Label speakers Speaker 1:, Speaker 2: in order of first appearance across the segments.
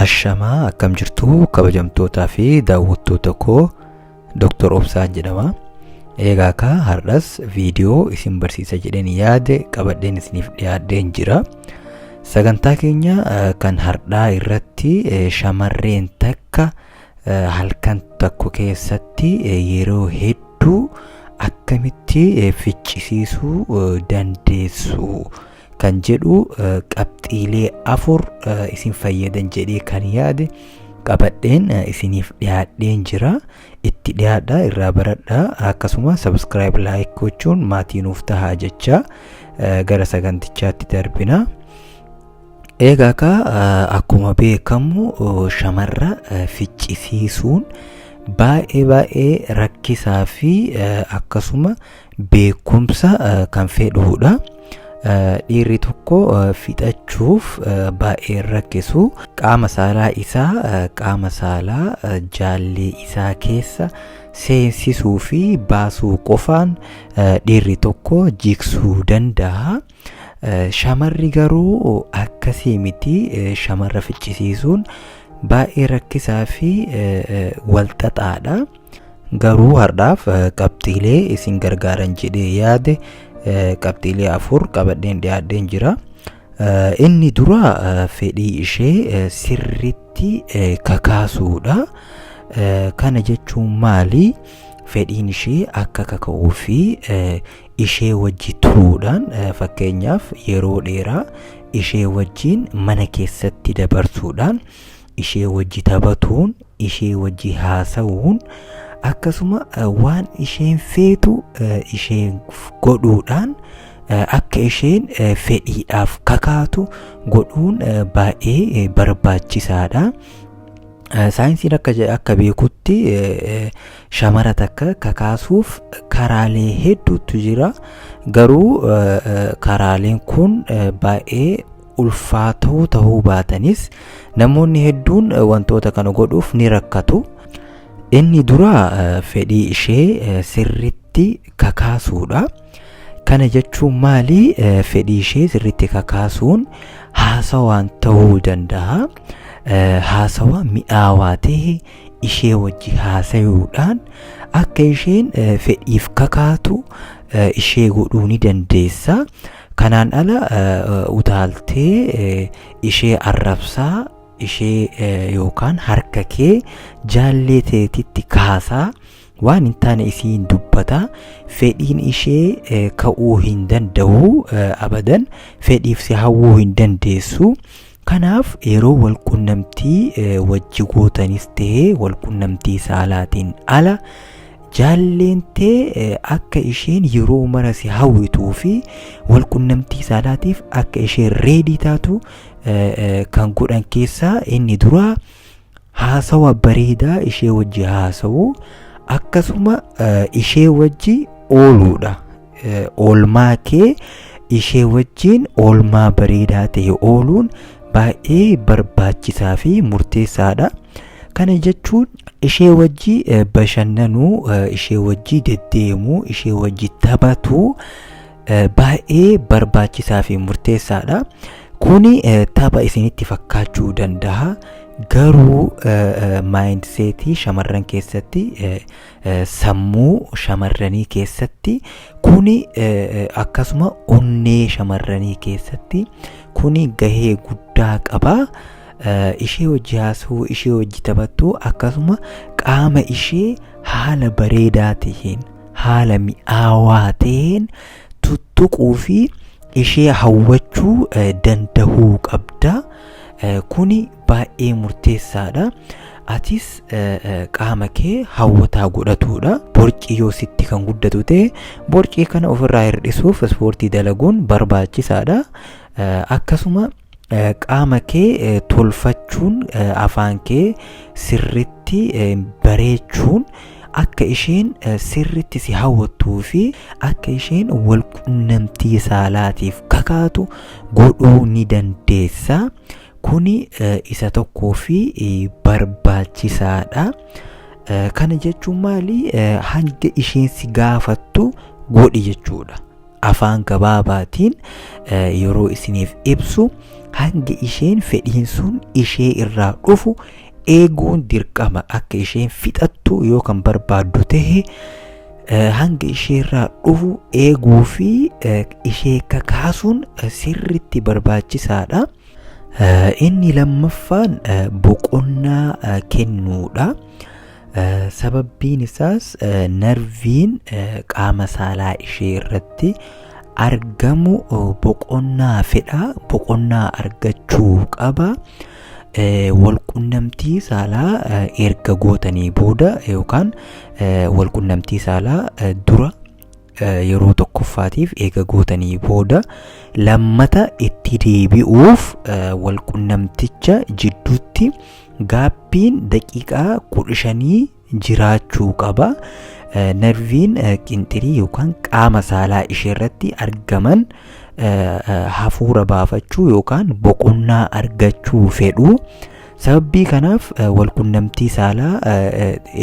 Speaker 1: Ashamaa, akkam jirtu kabajamtootaa fi daawwattoota koo? Dr. Obsaan jedhama. Egaa kaa har'as viidiyoo isin barsiisa jedheen yaade qabadheen isiniif dhiyaadheen jira. Sagantaa keenya kan har'aa irratti shamarreen takka halkan tokko keessatti yeroo hedduu akkamitti ficcisiisuu dandeessu kan jedhu qabxiilee afur isin fayyadan jedhee kan yaade qabadheen isiniif dhiyaadheen jira. Itti dhiyaadhaa, irraa baradhaa, akkasuma subscribe, like gochuun maatii nuuf tahaa jecha gara sagantichaatti darbina. Egaa kaa akkuma beekamu shamarra ficcisiisuun baay'ee baay'ee rakkisaa fi akkasuma beekumsa kan fedhudha. Dhiirri tokko fixachuuf baay'ee rakkisu. Qaama saalaa isaa qaama saalaa jaallee isaa keessa seensisuu fi baasuu qofaan dhiirri tokko jigsuu danda'a. Shamarri garuu akkasii miti. Shamarra ficcisiisuun baay'ee rakkisaa fi walxaxaadha. Garuu har'aaf qabxiilee isin gargaaran jedhee yaade qabxiilee afur qabadheen dhiyaadheen jira. Inni dura fedhii ishee sirritti kakaasuudha. Kana jechuun maali? Fedhiin ishee akka kaka'uu fi ishee wajji turuudhaan, fakkeenyaaf yeroo dheeraa ishee wajjin mana keessatti dabarsuudhaan, ishee wajji taphatuun, ishee wajji haasa'uun, akkasuma waan isheen feetu isheen godhuudhaan akka isheen fedhiidhaaf kakaatu godhuun baay'ee barbaachisaadha. Saayinsiin akka beekutti shamara takka kakaasuuf karaalee hedduutu jira. Garuu karaaleen kun baay'ee ulfaatoo ta'uu baatanis namoonni hedduun wantoota kana godhuuf ni rakkatu. Inni dura fedhii ishee sirritti kakaasuudha. Kana jechuun maali? Fedhii ishee sirritti kakaasuun haasawaan ta'uu danda'a. Haasawa mi'aawaa ta'e ishee wajji haasayuudhaan akka isheen fedhiif kakaatu ishee godhuu ni dandeessa. Kanaan ala utaaltee ishee arrabsaa, ishee yookaan harka kee jaallee teetitti kaasaa, waan hin taane isiin dubbata, fedhiin ishee ka'uu hin danda'u, abadan fedhiif si hawwuu hin dandeessu. Kanaaf yeroo walqunnamtii wajji gootanis ta'ee walqunnamtii saalaatiin ala, jaalleen tee akka isheen yeroo mara si hawwituu fi walqunnamtii saalaatiif akka isheen ready taatu kan godhan keessaa inni dura haasawa bareedaa ishee wajji haasa'uu, akkasuma ishee wajji ooluudha. Oolmaa kee ishee wajjin oolmaa bareedaa ta'e ooluun baay'ee barbaachisaa fi murteessaadha. Kana jechuun ishee wajji bashannanuu, ishee wajji deddeemuu, ishee wajji taphatuu baay'ee barbaachisaa fi murteessaadha. Kuni tapha isinitti fakkaachuu danda'a. Garuu mindsetii shamarran keessatti, sammuu shamarranii keessatti kuni, akkasuma onnee shamarranii keessatti kuni gahee guddaa qaba. Ishee wajji haasa'uu, ishee wajji taphattuu, akkasuma qaama ishee haala bareedaa ta'een, haala mi'aawaa ta'een tuttuquu fi ishee hawwachuu danda'uu qabda. Kuni baay'ee murteessaadha. Atis qaama kee hawwataa godhatuudha. Borcii yoo sitti kan guddatu ta'e, borcii kana ofirraa hir'isuuf ispoortii dalaguun barbaachisaadha. Akkasuma qaama kee tolfachuun, afaan kee sirritti bareechuun akka isheen sirritti si hawwattuu fi akka isheen walqunnamtii saalaatiif kakaatu godhuu ni dandeessa. Kuni isa tokkoo fi barbaachisaadha. Kana jechuun maali? Hanga isheen si gaafattu godhi jechuudha. Afaan gabaabaatiin yeroo isiniif ibsu, hanga isheen fedhiin sun ishee irraa dhufu eeguun dirqama. Akka isheen fixattu yoo kan barbaaddu tahe, hanga ishee irraa dhufu eeguu fi ishee kakaasuun sirritti barbaachisaadha. Inni lammaffaan boqonnaa kennuudha. Sababbiin isaas narviin qaama saalaa ishee irratti argamu boqonnaa fedha, boqonnaa argachuu qaba. Walqunnamtii saalaa erga gootanii booda yookaan walqunnamtii saalaa dura yeroo tokkoffaatiif eega gootanii booda, lammata itti deebi'uuf walqunnamticha jidduutti gaappiin daqiiqaa 15 jiraachuu qaba. Narviin qinxirii yookaan qaama saalaa ishee irratti argaman hafuura baafachuu yookaan boqonnaa argachuu fedhu. Sababbii kanaaf walqunnamtii saalaa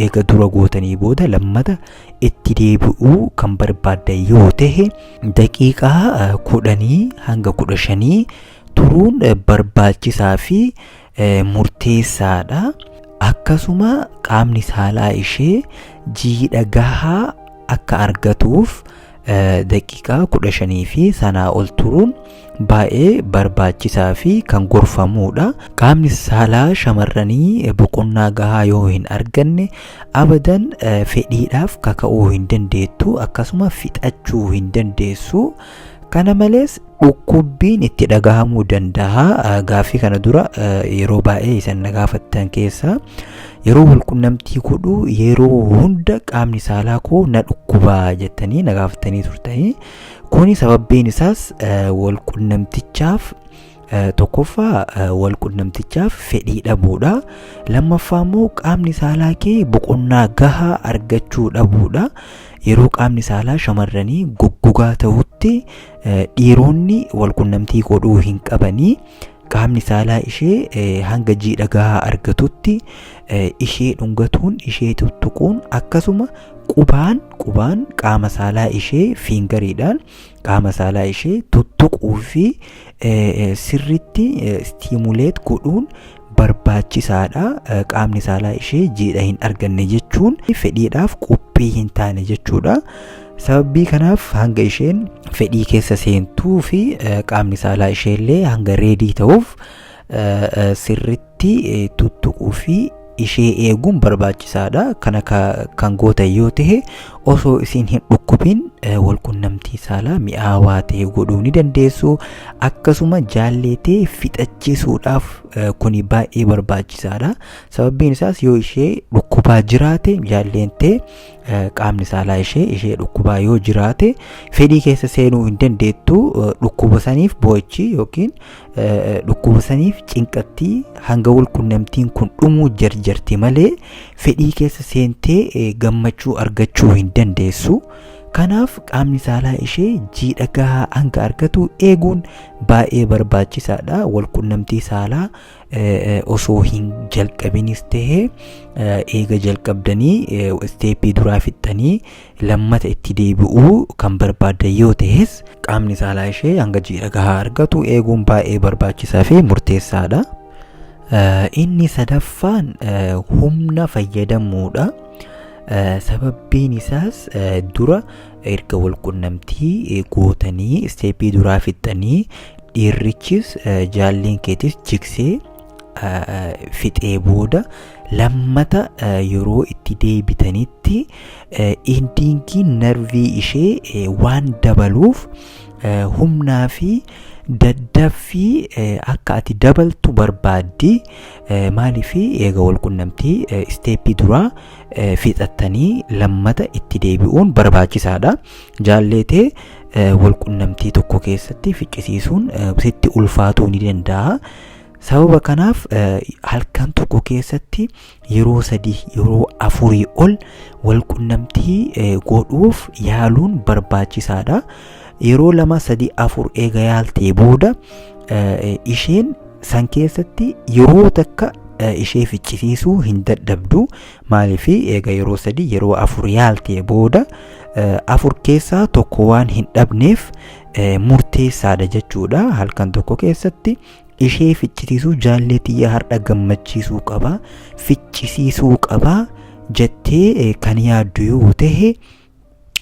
Speaker 1: eega dura gootanii booda lammata itti deebi'uu kan barbaaddan yoo ta'e, daqiiqaa 10 hanga 15 turuun barbaachisaa fi murteessaadha. Akkasuma qaamni saalaa ishee jiidha gahaa akka argatuuf daqiiqaa 15 fi sanaa ol turuun baay'ee barbaachisaa fi kan gorfamuudha. Qaamni saalaa shamarranii boqonnaa gahaa yoo hin arganne, abadan fedhiidhaaf kaka'uu hin dandeettu, akkasuma fixachuu hin dandeessu. Kana malees dhukkubbiin itti dhagahamuu danda'a. Gaaffii kana dura yeroo baay'ee isan na gaafattan keessaa, yeroo walqunnamtii godhu yeroo hunda qaamni saalaa koo na dhukkubaa jettanii na gaafattanii turtanii. Kuni sababbiin isaas walqunnamtichaaf tokkoffaa walqunnamtichaaf fedhii dhabuudha. Lammaffaa immoo qaamni saalaa kee boqonnaa gahaa argachuu dhabuudha. Yeroo qaamni saalaa shamarranii goggogaa ta'utti dhiironni walqunnamtii godhuu hin qabanii. Qaamni saalaa ishee hanga jiidha gahaa argatutti ishee dhungatuun, ishee tuttuquun, akkasuma qubaan qaama saalaa ishee, fingeriidhaan qaama saalaa ishee tuttuquu fi sirritti stimulate godhuun barbaachisaadha. Qaamni saalaa ishee jiidha hin arganne jechuun fedhiidhaaf qophii hin taane jechuudha. Sababii kanaaf hanga isheen fedhii keessa seentuu fi qaamni saalaa ishee illee hanga ready ta'uuf sirritti tuttuquu fi ishee eeguun barbaachisaadha. Kana kan gootan yoo ta'e, osoo isin hin dhukkubin walqunnamtii saalaa mi'aawaa ta'e godhuu ni dandeessu. Akkasuma jaalleetee fixachiisuudhaaf kuni baay'ee barbaachisaadha. Sababbiin isaas yoo ishee dhukkubaa jiraate, jaalleen ta'e qaamni saalaa ishee dhukkubaa yoo jiraate, fedhii keessa seenuu hin dandeettu. Dhukkuba saniif boo'ichi yookiin dhukkuba saniif cinqattii, hanga walqunnamtiin kun dhumuu jarjarti malee fedhii keessa seentee gammachuu argachuu hin dandeessu. Kanaaf qaamni saalaa ishee jiidha gahaa hanga argatu eeguun baay'ee barbaachisaadha. Walqunnamtii saalaa osoo hin jalqabinis ta'ee eega jalqabdanii step duraa fixxanii lammata itti deebi'uu kan barbaaddan yoo ta'es, qaamni saalaa ishee hanga jiidha gahaa argatu eeguun baay'ee barbaachisaa fi murteessaadha. Inni sadaffaan humna fayyadamuudha. Sababbiin isaas dura erga walqunnamtii gootanii step duraa fixxanii, dhiirrichis jaalleen keetis jigsee fixee booda, lammata yeroo itti deebitanitti endingiin narvii ishee waan dabaluuf humnaa fi daddaffii akka ati dabaltu barbaaddi. Maaliif? Eega walqunnamtii step duraa fixattanii lammata itti deebi'uun barbaachisaadha. Jaalleetee walqunnamtii tokko keessatti ficcisiisuun sitti ulfaatuu ni danda'a. Sababa kanaaf halkan tokko keessatti yeroo sadii, yeroo afurii ol walqunnamtii godhuuf yaaluun barbaachisaadha. Yeroo lama, sadii, afur eega yaaltee booda, isheen san keessatti yeroo takka ishee ficcisiisuu hin dadhabdu. Maaliif? Eega yeroo sadii, yeroo afur yaaltee booda Afur keessaa tokko waan hin dhabneef murteessaadha jechuudha. Halkan tokko keessatti ishee ficcisiisuu, jaallee tiyya har'a gammachiisuu qaba, ficcisiisuu qaba jettee kan yaaddu yoo ta'e,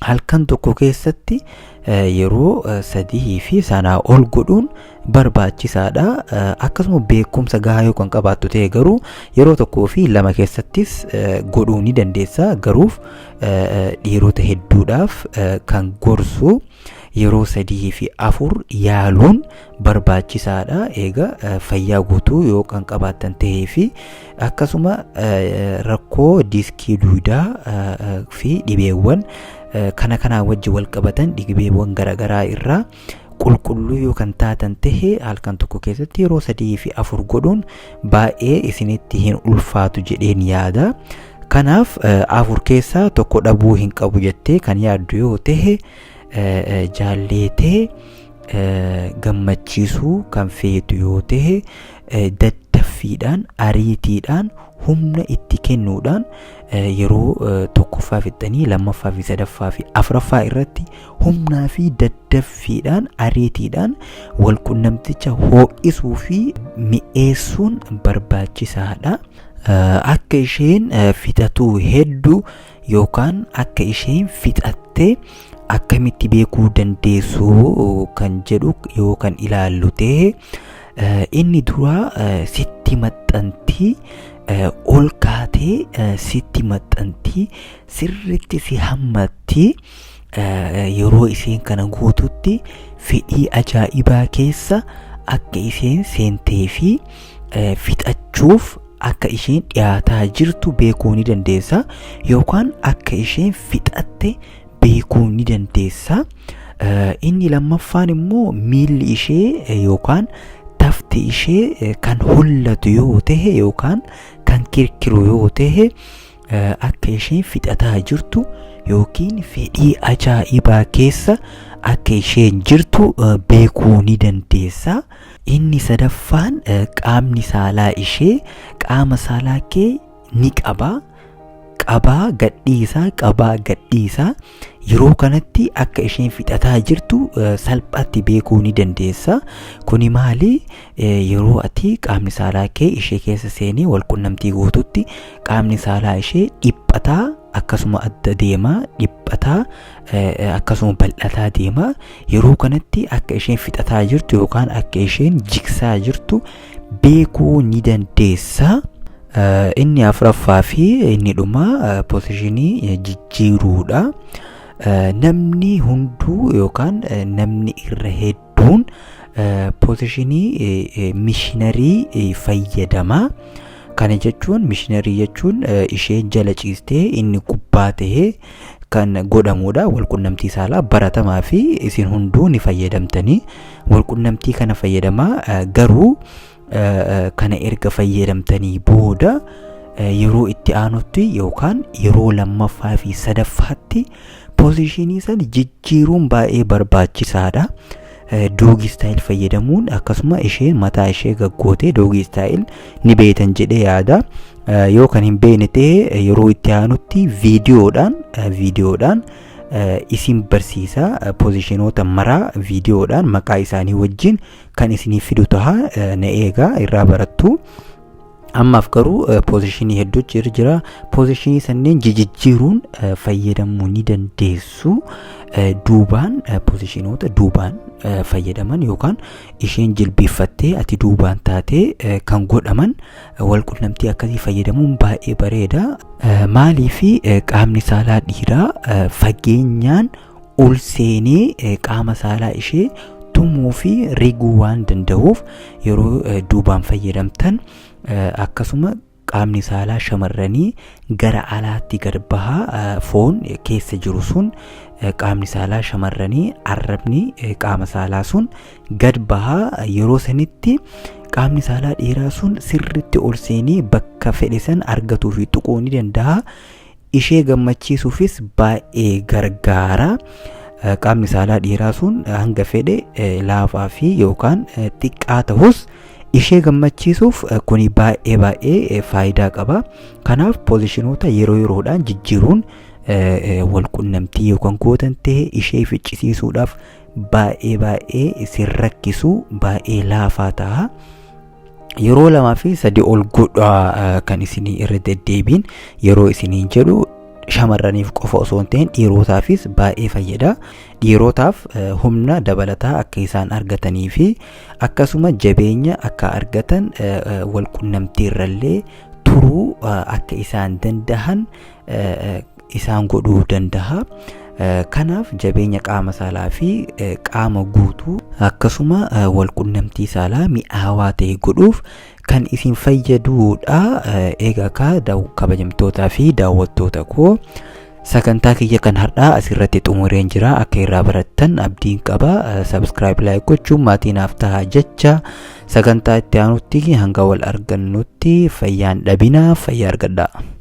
Speaker 1: halkan tokko keessatti yeroo sadii fi sanaa ol godhuun barbaachisaadha. Akkasuma beekumsa gahaa yoo kan qabaattu ta'e garuu yeroo tokkoo fi lama keessattis godhuu ni dandeessa. Garuuf dhiirota hedduudhaaf kan gorsu yeroo sadii fi afur yaaluun barbaachisaadha. Egaa fayyaa guutuu yoo kan qabaattan ta'ee fi akkasuma rakkoo diiskii duudaa fi dhibeewwan kana kanaa wajji wal qabatan, dhibeewwan garaagaraa irraa qulqulluu yoo kan taatan tahe, halkan tokko keessatti yeroo sadii fi afur godhuun baay'ee isinitti hin ulfaatu jedheen yaada. Kanaaf afur keessaa tokko dhabuu hin qabu jettee kan yaaddu yoo tahe, jaalleetee gammachiisuu kan feetu yoo tahe, daddaffiidhaan, ariitiidhaan, humna itti kennuudhaan yeroo tokkoffaa fixxanii lammaffaa fi sadaffaa fi afuraffaa irratti humnaa fi daddaffiidhaan, ariitiidhaan walqunnamticha ho'isuu fi mi'eessuun barbaachisaadha. Akka isheen fixatuu hedduu yookaan akka isheen fixattee akkamitti beekuu dandeessu kan jedhu yoo kan ilaallu ta'e, inni duraa sitti maxxantii, ol kaatee sitti maxxantii, sirritti si hammatti. Yeroo isheen kana gootutti fedhii ajaa'ibaa keessa akka isheen seentee fi fixachuuf akka isheen dhiyaataa jirtu beekuu ni dandeessa yookaan akka isheen fixatte beekuu ni dandeessa. Inni lammaffaan immoo miilli ishee yookaan tafti ishee kan hollatu yoo ta'e yookaan kan kirkiru yoo ta'e, akka isheen fixataa jirtu yookiin fedhii ajaa'ibaa keessa akka isheen jirtu beekuu ni dandeessa. Inni sadaffaan qaamni saalaa ishee qaama saalaa kee ni qaba. Qabaa gadhiisaa, qabaa gadhiisaa. Yeroo kanatti akka isheen fixataa jirtu salphaatti beekuu ni dandeessa. Kuni maali? Yeroo ati qaamni saalaa kee ishee keessa seenee walqunnamtii gootutti qaamni saalaa ishee dhiphataa akkasuma adda deemaa, dhiphataa akkasuma bal'ataa deema. Yeroo kanatti akka isheen fixataa jirtu yookaan akka isheen jigsaa jirtu beekuu ni dandeessa. Inni afuraffaa fi inni dhumaa position jijjiiruudha. Namni hunduu yookaan namni irra hedduun position missionary fayyadama. Kana jechuun, missionary jechuun isheen jala ciistee inni gubbaa tahee kan godhamudha. Walqunnamtii saalaa baratamaa fi isin hunduu ni fayyadamtanii. Walqunnamtii kana fayyadamaa, garuu kana erga fayyadamtanii booda yeroo itti aanutti yookaan yeroo lammaffaa fi sadaffaatti position sana jijjiiruun baay'ee barbaachisaadha. Doggy style fayyadamuun, akkasuma isheen mataa ishee gaggootee, doggy style ni beektan jedhee yaada. Yoo kan hin beekne ta'e, yeroo itti aanutti viidiyoodhaan isin barsiisa. Positionoota maraa viidiyoodhaan maqaa isaanii wajjin kan isiniif fidu taha, na eegaa, irraa barattu. Ammaaf garuu position hedduutu jira. Position sanneen jijjiiruun fayyadamuu ni dandeessu. Duubaan, positionoota duubaan fayyadaman yookaan isheen jilbeeffattee ati duubaan taatee kan godhaman, walqunnamtii akkasii fayyadamuun baay'ee bareeda. Maaliifi qaamni saalaa dhiiraa fageenyaan ol seenee qaama saalaa ishee tumuu fi riguu waan danda'uuf, yeroo duubaan fayyadamtan akkasuma qaamni saalaa shamarranii gara alaatti gad bahaa, foon keessa jiru sun, qaamni saalaa shamarranii, arrabni qaama saalaa sun gad bahaa. Yeroo sanitti qaamni saalaa dhiiraa sun sirritti ol seenee bakka fedhe san argatuu fi tuquu ni danda'a. Ishee gammachiisuufis baay'ee gargaara. Qaamni saalaa dhiiraa sun hanga fedhe laafaa fi yookaan xiqqaa ta'us, ishee gammachiisuuf kuni baay'ee baay'ee faayidaa qaba. Kanaaf positionoota yeroo yeroodhaan jijjiiruun Walqunnamtii yookaan gootan ta'e ishee ficcisiisuudhaaf baay'ee baay'ee isin rakkisu, baay'ee laafaa ta'a. Yeroo lamaa fi sadii ol godhaa kan isinii irra deddeebiin yeroo isiniin jedhu shamarraniif qofa osoo hin ta'in dhiirotaafis baay'ee fayyada. Dhiirotaaf humna dabalataa akka isaan argatanii fi akkasuma jabeenya akka argatan, walqunnamtii irrallee turuu akka isaan dandahan isaan godhuu danda'a. Kanaaf jabeenya qaama saalaa fi qaama guutuu akkasuma walqunnamtii saalaa mi'aawaa ta'e godhuuf kan isin fayyadudha. Egaa kaa kabajamtootaa fi daawwattoota koo, sagantaa kiyya kan har'aa asirratti xumureen jira. Akka irraa barattan abdiin qaba. Subscribe, like gochuun maatii naaf ta'a jecha sagantaa itti aanutti hanga wal argannutti fayyaan dhabinaa, fayyaa argadhaa.